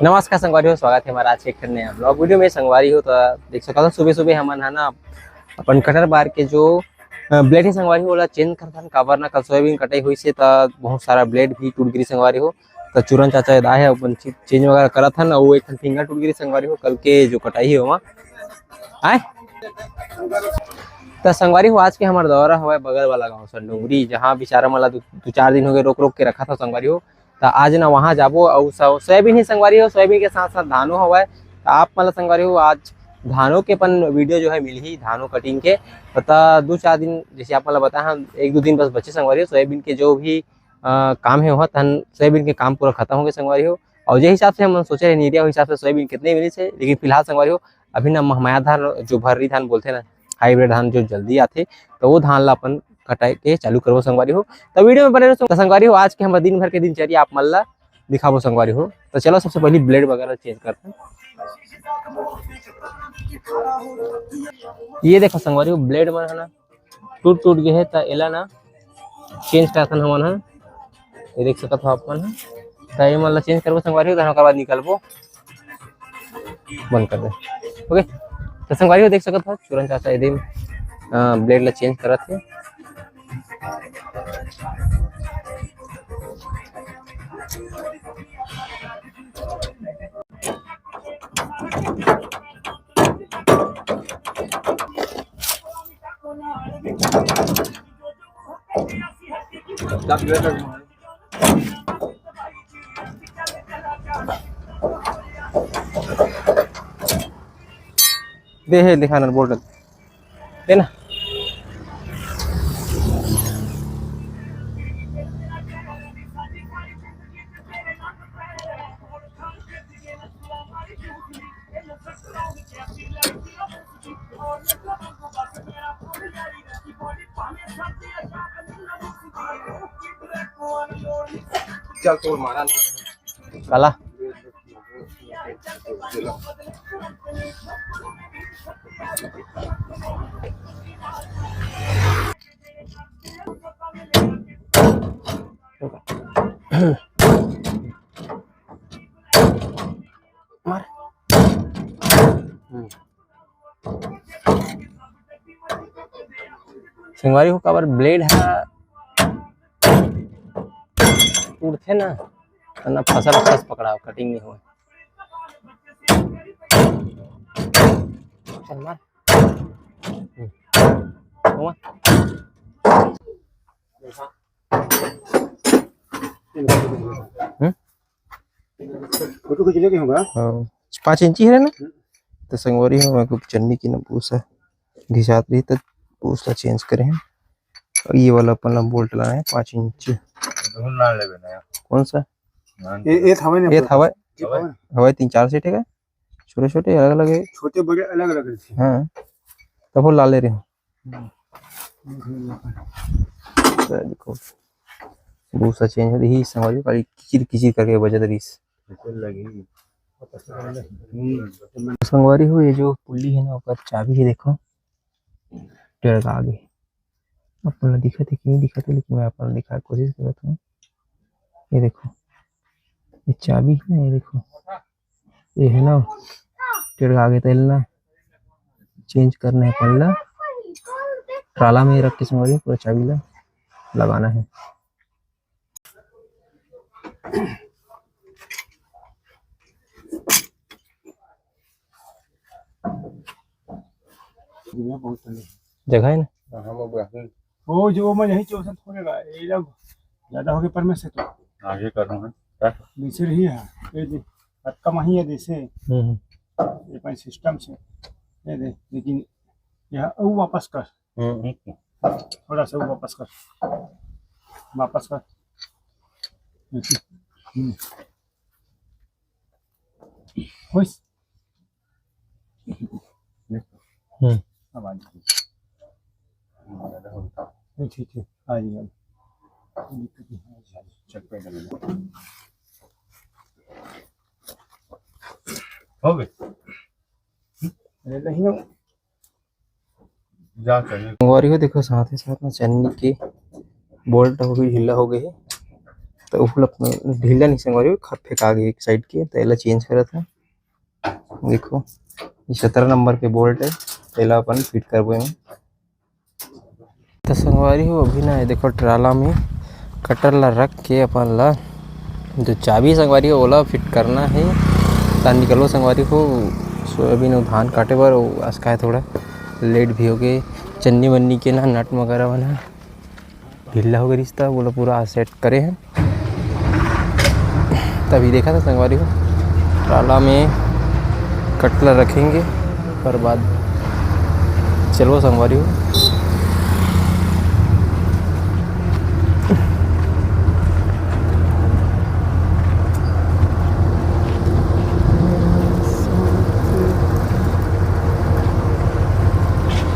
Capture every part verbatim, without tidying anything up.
नमस्कार संगवारी हो, स्वागत हे हमर आज के एक ठन नया vlog video में। संगवारी हो, त देख सकत हो, सुबह सुबह हमन ह ना अपन cutter bar के जो, अ, blade हे संगवारी हो, ओला change करथन। काबर ना, कल सोयाबीन कटाई होइस हे, त बहुत सारा blade भी टूट गिरी संगवारी हो। त चूरन चाचा एदे आए हे, अपन ची-, change वगैरह करत हन, अउ एक ठन finger टूट गिरी संगवारी हो, कल के जो कटाई हे ओमा। आय? त संगवारी हो, आज के हमर दौरा हवय बगल वाला गांव संडोंगरी, जहां बेचारा मन ला दू, दू चार दिन हो गए रोक रोक के रखा था संगवारी हो। त आज ना वहां जाबो, अउ सो-, सोयाबीन ही संगवारी हो, सोयाबीन के साथ साथ धानो हवय। त आप मन ला संगवारी हो, आज धानो के अपन video जो है मिलही, धानो cutting के। त दू चार दिन, जैसे आप मन ला बताए हन, एक दू दिन बस बचे संगवारी हो, सोयाबीन के जो भी, अ, काम हे, वहां तहन सोयाबीन के काम पूरा खत्म हो गए संगवारी हो। और जे हिसाब से हमन सोचे रहे यूरिया, हिसाब से सोयाबीन कितने मिलिस हे, लेकिन फिलहाल संगवारी हो, अभी ना महमाया धान, जो भर्री धान बोलथे ना, hybrid धान जो जल्दी आथे, त वो धान ला अपन कटाई के चालू करबो संगवारी हो। त video में बने रहो संगवारी हो। आज के हमर दिन भर के दिनचर्या आप मन ला दिखाबो संगवारी हो। त चलो, सबसे पहले blade वगैरह change करते हैं। ये देखो संगवारी हो, blade मन है ना, टूट टूट गए हे, त एला ना change करथन हमन ह। ये देख सकत हो आप मन ह, त ये मन ला change करबो संगवारी हो, तहन ओकर बाद निकलबो, बंद कर दे। OK, त संगवारी हो, देख सकत हो, चूरन चाचा एदे, अ, blade ला change करत हे। दे हे, दिखा ना, बोल दे ना। चल, तोर मारा नहीं। काला। मार। हम्म। संगवारी हो, काबर blade ह उड़थे ना, त ना फसल फस पकड़ाव, cutting नहीं होय। चल मार। हम्म। हुआ? हम्म? फोटो खींच लेके होगा। हाँ, पाँच इंची है ना? हम्म। तो संगवारी हो, मैं को चन्नी की ना पूसा घिसात रही, तो पूसा change करे हैं। और ये वाला अपन ला bolt लाना है पाँच इंच। ढूंढ ना लेबे ना। कौन सा? हाँ। ये, ये था ना ये पूरा। था। ये था ना। हवा तीन चार set है का? छोटे छोटे अलग अलग है। छोटे बड़े अलग अलग रहते हैं। हाँ, तब वो ला ले रहे हो। हम्म। तो देखो, भूसा change है, यही समझ लो, खाली किचिर किचिर करके बजत रहीस। संगवारी हो, ये जो पुल्ली है ना, ओकर चाबी है, देखो, टेड़गा गे। अपन ला दिखत है कि नहीं दिखत है, लेकिन मैं अपन ला दिखाए के कोशिश करत हूँ। ये देखो, ये चाबी है ना, ये देखो, ये है ना, टेड़गा गे, तेल ना change करना है अपन ला। ट्राला में रख के संगवारी पूरा चाबी ला लगाना है। जगह है ना? हाँ, वो जो मैं यही चौसठ थोड़े रहा, ये लोग ज्यादा हो गए पर में से तो। आगे करूँ है। नीचे रही है, ये दे, कम ही है जैसे। हम्म, हम्म। ये पानी system से, ये दे, लेकिन यहाँ वो वापस कर। हम्म, हम्म। थोड़ा सा वो वापस कर, वापस कर। हम्म। खुश? हम्म। अब आ जाओ। ठीक, ठीक, ठीक। आ जाइए। कोई दिक्कत नहीं है। चेक पे कर लेना। हो गए? अरे नहीं हो। जा चलिए। संगवारी हो, देखो, साथ ही साथ में चन्नी के bolt हो गई, ढीला हो गई है। त ओहू ला ढीला नहीं संगवारी हो, खप फेंका गे एक side के, त एला change करत हे। देखो, ये सत्रह नंबर के bolt हे, एला अपन fit करबो एमा। त संगवारी हो, अभी ना ये देखो ट्राला में cutter ला रख के अपन ला जो चाबी संगवारी हो ओला fit करना हे। त निकलो संगवारी हो, सोयाबीन अउ धान काटे बर, अउ आज का हे थोड़ा late भी हो गे। चन्नी वन्नी के ना nut वगैरह बना ढीला हो गई रिश्ता, बोला पूरा set करे हैं। तभी देखा था संगवारी हो, ट्राला में cutter रखेंगे, पर बाद चलो संगवारी हो।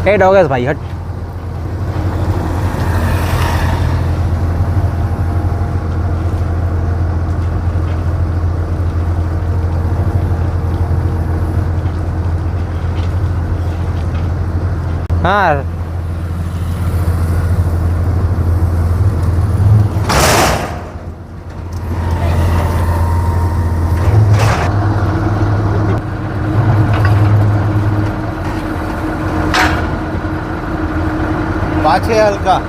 ए dog है भाई, हट। हाँ। पाछे हल्का।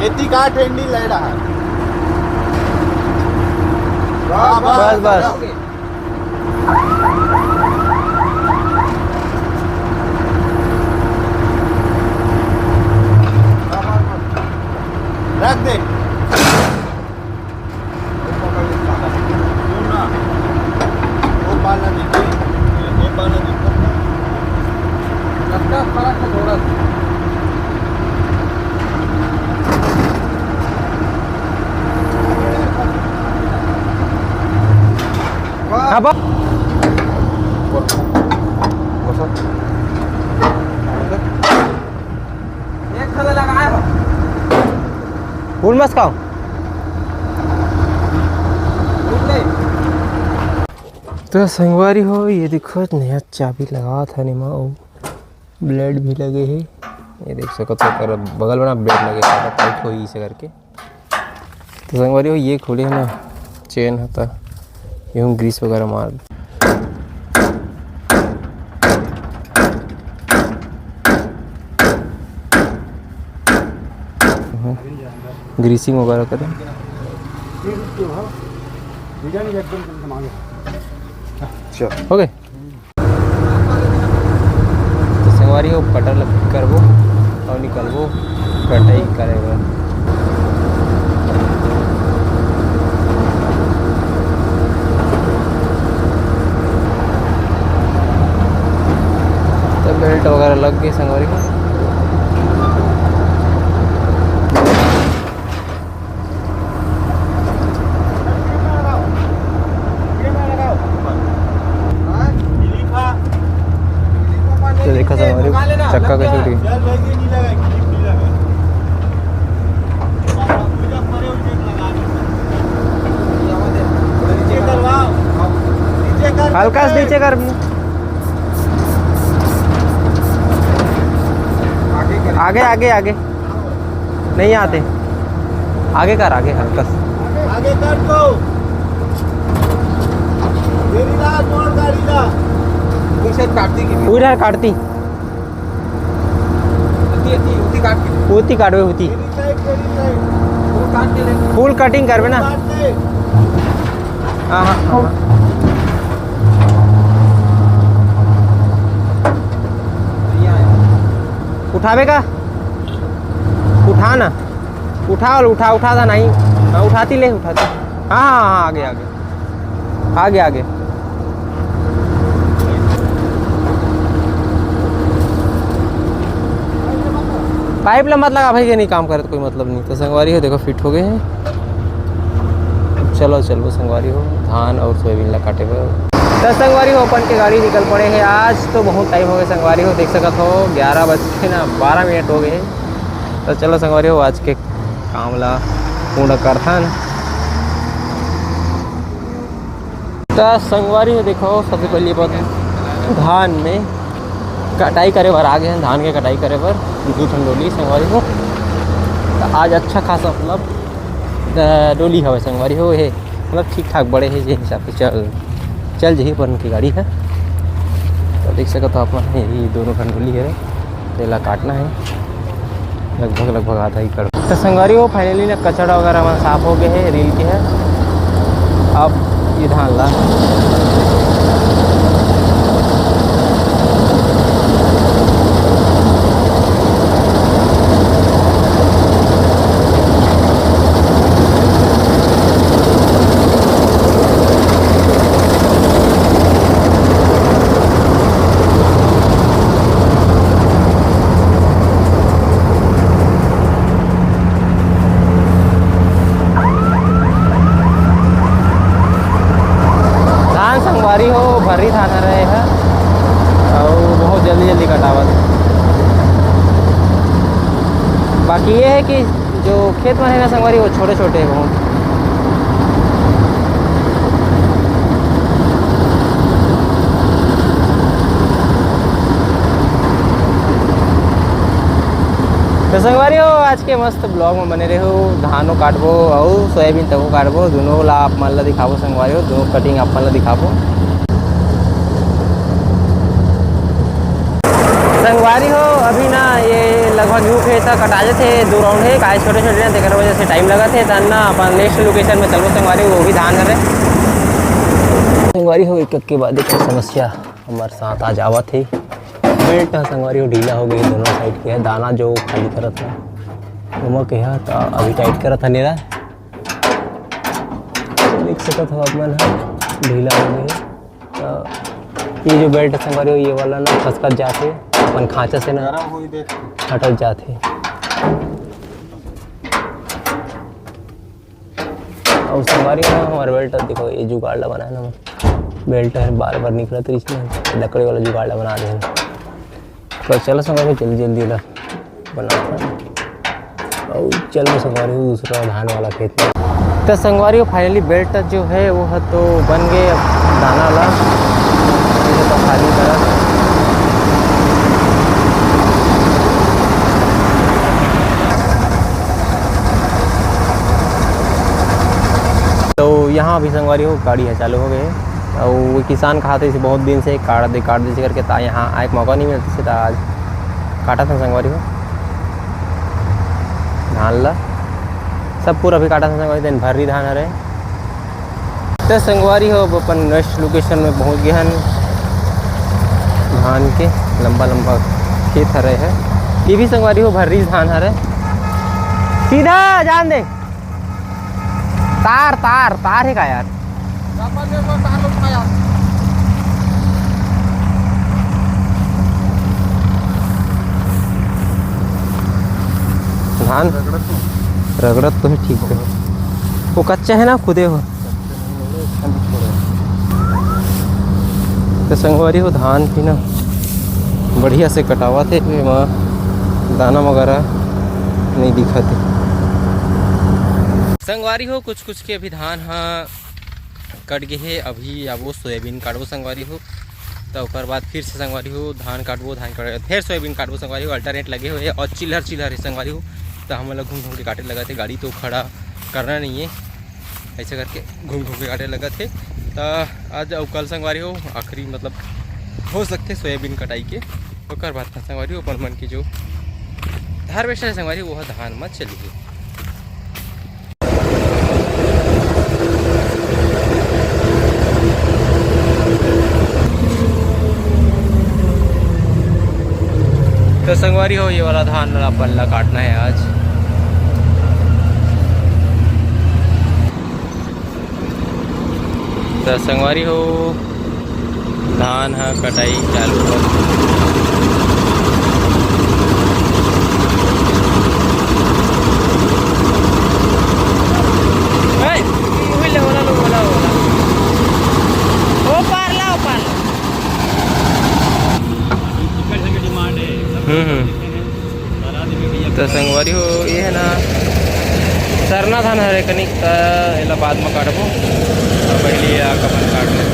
एती का ट्रेंडी ले रहा है। वाह, वाह, बस, बस। रख दे। हाँ, बा- फूल मस्त खाओ। तो संगवारी हो, ये देखो, नया चाबी लगावत हन एमा, अउ blade भी लगे हे। ये देख सकत हो, ओकर बगल में ना blade लगे हे, tight होही इसे करके। तो संगवारी हो, ये खुले हे ना chain ह, त यूं grease वगैरह मार। Greasing वगैरह करे। चल। हो गए। तो संगवारी हो, cutter ला fit करबो अउ निकलबो कटाई करे बर। तो belt वगैरह लग गए संगवारी हो। तो देखा संगवारी, चक्का कैसे उठी। हल्का से नीचे कर भी। आगे, आगे, आगे। नहीं आते। आगे कर, आगे हल्का सा। आगे कर तो। मेरी ला, कौन गाड़ी ला? वो शायद काटती की। पूरा काटती। होती, होती, होती काट के। होती काटवे होती। मेरी side, मेरी side। वो काट के ले। Full cutting करबे ना। काट ले। हाँ, हाँ, हाँ। बढ़िया है। उठावे का? उठा ना, उठा, उठा, उठा था नहीं। हाँ, उठाती ले, उठाती। हाँ, हाँ, हाँ, आगे, आगे, आगे, आगे। Pipe ला मत लगा भाई, ये नहीं काम करे तो कोई मतलब नहीं। तो संगवारी हो, देखो, fit हो गए हैं। चलो, चलो संगवारी हो, धान अउ सोयाबीन ला काटे बर। तो संगवारी हो, अपन के गाड़ी निकल पड़े हैं। आज तो बहुत time हो गए संगवारी हो, देख सकत हो, ग्यारह बज के ना बारह मिनट हो गए हैं। तो चलो संगवारी हो, आज के काम ला पूर्ण करथन। त संगवारी हो, देखो, सबसे पहले अपन धान में कटाई करे बर आ गए हैं, धान के कटाई करे बर दू ठन डोली संगवारी हो। त आज अच्छा खासा, मतलब, त डोली हवय संगवारी हो, हे मतलब ठीक ठाक बड़े हे, जे हिसाब से चल, चल जही अपन के गाड़ी ह। तो देख सकत हो अपन, ये दोनों ठन डोली हरे, तेला काटना हे लगभग, लगभग आधा एकड़। तो संगवारी हो, finally ना कचरा वगैरह मन साफ हो गए हे, रील के हे। अब ये धान ला धान संगवारी हो, भर्री धान हरे ह, अउ बहुत जल्दी जल्दी कटावत। बाकी ये है कि जो खेत मन है ना संगवारी, वो छोटे छोटे हैं बहुत। तो संगवारी हो, आज के मस्त vlog में बने रहो। धानो काटबो अउ सोयाबीन तको काटबो, दोनों ला आप मन ला दिखाबो संगवारी हो, दोनों cutting आप मन ला दिखाबो। संगवारी हो, अभी ना ये लगभग यूं खेत ह कटा जथे, दो round है, काहे छोटे छोटे ना, तेकर वजह से time लगत है। तन ना अपन next location में चलबो संगवारी हो, वो भी धान हरे। संगवारी हो, एक, एक के बाद एक समस्या हमारे साथ आ जावत है। Belt ह संगवारी हो ढीला हो गई, दोनों side के है, दाना जो खाली करत है ओमा के है, त अभी tight करत है नेरा। देख सकत हो आप मन ह, ढीला हो गई। त ये जो belt है संगवारी हो, ये वाला ना खसकत जाथे, अपन खांचा से ना हटत जाथे। अउ संगवारी हो, हमारे belt देखो, ये जुगाड़ ला बनाए ना, belt है बार बार निकलत रहिस ना, लकड़ी वाला जुगाड़ ला बना दे। तो चलो संगवारी, जल्दी जल्दी ला बनाओ। अउ चलो संगवारी हो दूसरा धान वाला खेत में। तो संगवारी हो, finally belt जो है वो ह तो बन गए। अब दाना ला ये तो खाली करा। तो यहाँ अभी संगवारी हो गाड़ी है चालू हो गए। अउ वो किसान कहा थे इसे बहुत दिन से काट दे, काट दे करके, ता यहाँ आए के मौका नहीं मिलता, से ता आज काटा था संगवारी हो धान ला। सब पूरा भी काटा था संगवारी, दिन भर्री धान हरे। तो संगवारी हो, अब अपन next location में पहुँच गए हन। धान के लंबा लंबा खेत हरे है, ये भी संगवारी हो भर्री धान हरे। सीधा जान दे। तार, तार, तार है का यार? धान रगड़त तो है, ठीक है। वो कच्चा है ना, खुदे हो। तो संगवारी हो, धान भी ना बढ़िया से कटावत हे, एमा दाना वगैरह नहीं दिखत हे। संगवारी हो, कुछ कुछ के अभी धान ह कट गे हे। अभी अब वो सोयाबीन काटबो संगवारी हो, तो ओकर बाद फिर से संगवारी हो धान काटबो, धान काट फिर सोयाबीन काटबो संगवारी हो। Alternate लगे हुए हे और चिल्हर चिल्हर हे संगवारी हो, तो हमन ला घूम घूम के काटे लगत हे, गाड़ी तो खड़ा करना नहीं है। ऐसे करके घूम घूम के काटे लगत हे। त आज अउ कल संगवारी हो आखिरी, मतलब, हो सकथे सोयाबीन कटाई के, ओकर बाद संगवारी हो अपन मन के जो harvester है संगवारी, वो धान म चली हे। तो संगवारी हो, ये वाला धान ला अपन ला काटना है आज। तो संगवारी हो, धान ह कटाई चालू हो। ए, उही ले, ओला लो, ओला, ओला। ओ पार ला, ओ पार ला। हम्म, हम्म। तो संगवारी हो, ये है ना सरना धान हरे कनिक, त एला बाद म काटबो। त पहले ये आका मन काट ले।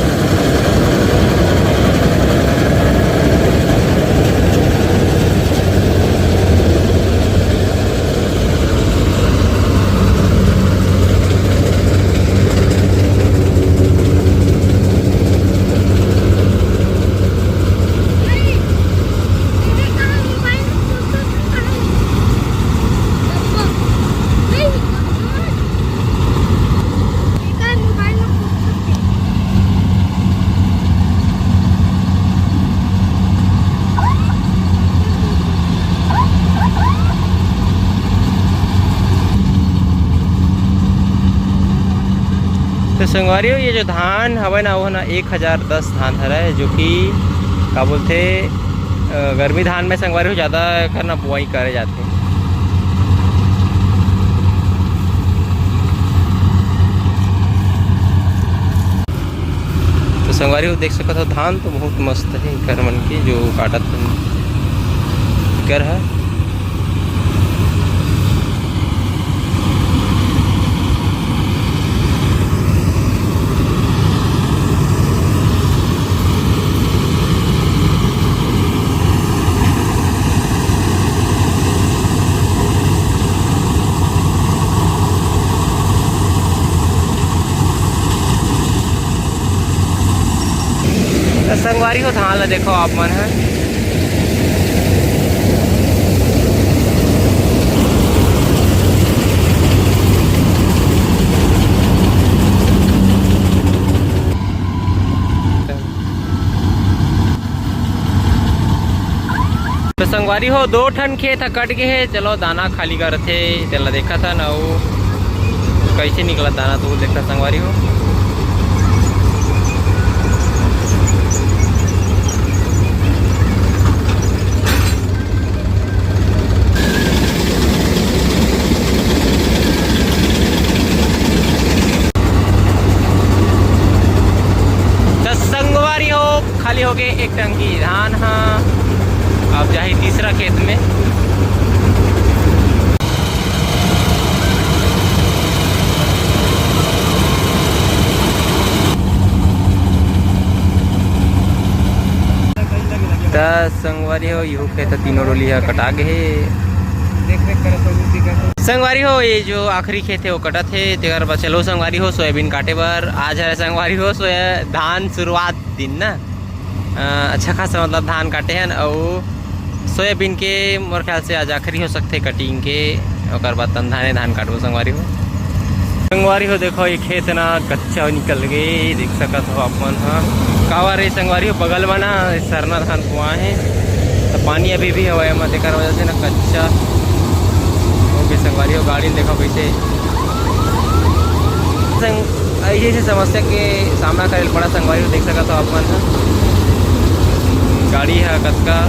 तो संगवारी हो, ये जो धान हवय ना, वो ना एक हजार दस धान हरय, जो कि का बोलथे, अ, गर्मी धान में संगवारी हो, ज़्यादा करना बुआई करे जाथे। तो संगवारी हो, देख सकत हो, धान तो बहुत मस्त हे, एकर मन के जो काटत हे एकर ह। त संगवारी हो, धान ला देखो आप मन ह। तो संगवारी हो, दो ठन खेत ह कट गे हे। चलो, दाना खाली करथे, तेला देखत हन, अउ कइसे निकलत दाना, तो देखत संगवारी हो। त संगवारी हो, खाली हो गए एक टंकी धान ह। अब जाही तीसरा खेत में। त संगवारी हो, इहू खेत तीनों डोली ह कटा गे हे। संगवारी हो, ये जो आखिरी खेत हे, वो कटत हे, तेकर बाद चलो संगवारी हो, सोयाबीन काटे बर। आज हरे संगवारी हो, सोया-, धान शुरुआत दिन ना। अ, अच्छा खासा मतलब धान काटे हन, अउ सोयाबीन के मोर ख्याल से आज आखिरी हो सकथे कटिंग के, ओकर बाद तन धाने धान काटबो संगवारी हो। संगवारी हो, देखो, ये खेत ना कच्चा निकल गे, देख सकत हो आप मन ह। काबर रे संगवारी हो, बगल में ना सरना धान बोआ हे, त पानी अभी भी हवय एमा, तेकर वजह से ना कच्चा हो गे संगवारी हो। गाड़ी ल देखो कइसे संग-, ऐसे ऐसे समस्या के सामना करे ल पड़ा संगवारी हो, देख सकत हो आप मन ह। गाड़ी ह कतका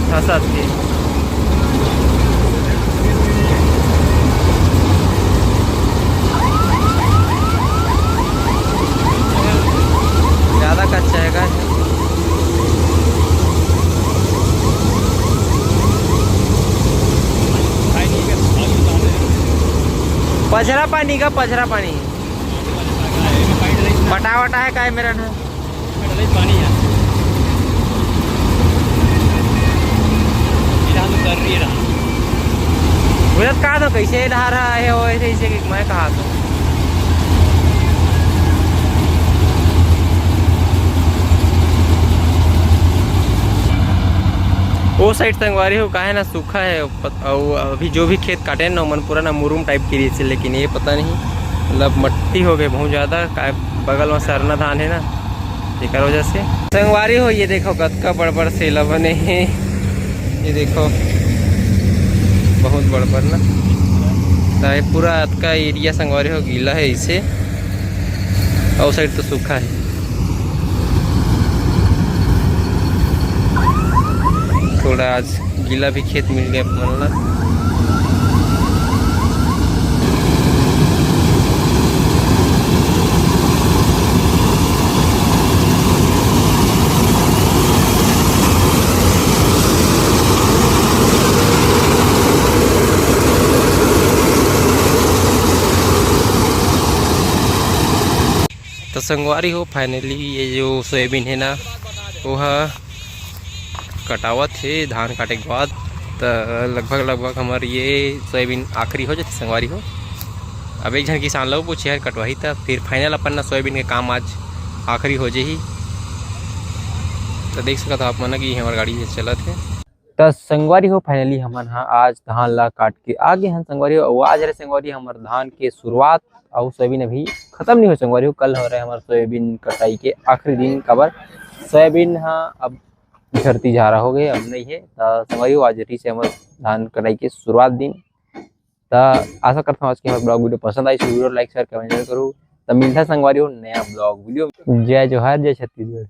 धसत हे। ज्यादा कच्चा हे का? पझरा पानी का, पझरा पानी। पटा वटा हे का मेरा ना? पानी है। इधर तो कर रही है रहा। बोलत कहा तो कैसे डहा रहा है वो, ऐसे, ऐसे कि मैं कहा तो। वो साइड संगवारी हो, काहे ना सूखा है, पत-, अउ अभी जो भी खेत काटे ना, ओमन पूरा ना मुरुम टाइप के रहिस हे, लेकिन ये पता नहीं, मतलब मट्टी हो गए बहुत ज़्यादा, का बगल में सरना धान है ना, एकर वजह से। संगवारी हो, ये देखो कतका बड़ बड़ सेला बने हे, ये देखो बहुत बड़ बड़ ना, त ये पूरा अतका एरिया संगवारी हो गीला है इसे, अउ साइड तो सूखा है। थोड़ा आज गीला भी खेत मिल गया अपन ला। तो संगवारी हो, finally ये जो सोयाबीन है ना, वो हा कटावत हे धान काटे के बाद। त लगभग, लगभग हमर ये सोयाबीन आखिरी हो जाथे संगवारी हो। अब एक झन किसान लोग पूछे हर कटवाही, त फिर final अपन ना सोयाबीन के काम आज आखिरी हो जाही। त देख सकत हो आप मन कि हमर गाड़ी हे चलत हे। त संगवारी हो, finally हमन ह आज धान ला काट के आ गे हन संगवारी हो। अउ आज हरे संगवारी हमर धान के शुरुआत, अउ सोयाबीन अभी खत्म नहीं हो संगवारी हो। कल हो रहे हमर सोयाबीन कटाई के आखिरी दिन, काबर सोयाबीन ह अब झरती झारा हो गए, अब नहीं है। त संगवारी हो, आज रही से हमर धान कटाई के शुरुआत दिन। त आशा करता हूँ आज के हमर blog video पसंद आई, तो video like share comment जरूर करूँ। त मिलथा संगवारी हो नया vlog video। जय जोहार, जय छत्तीसगढ़।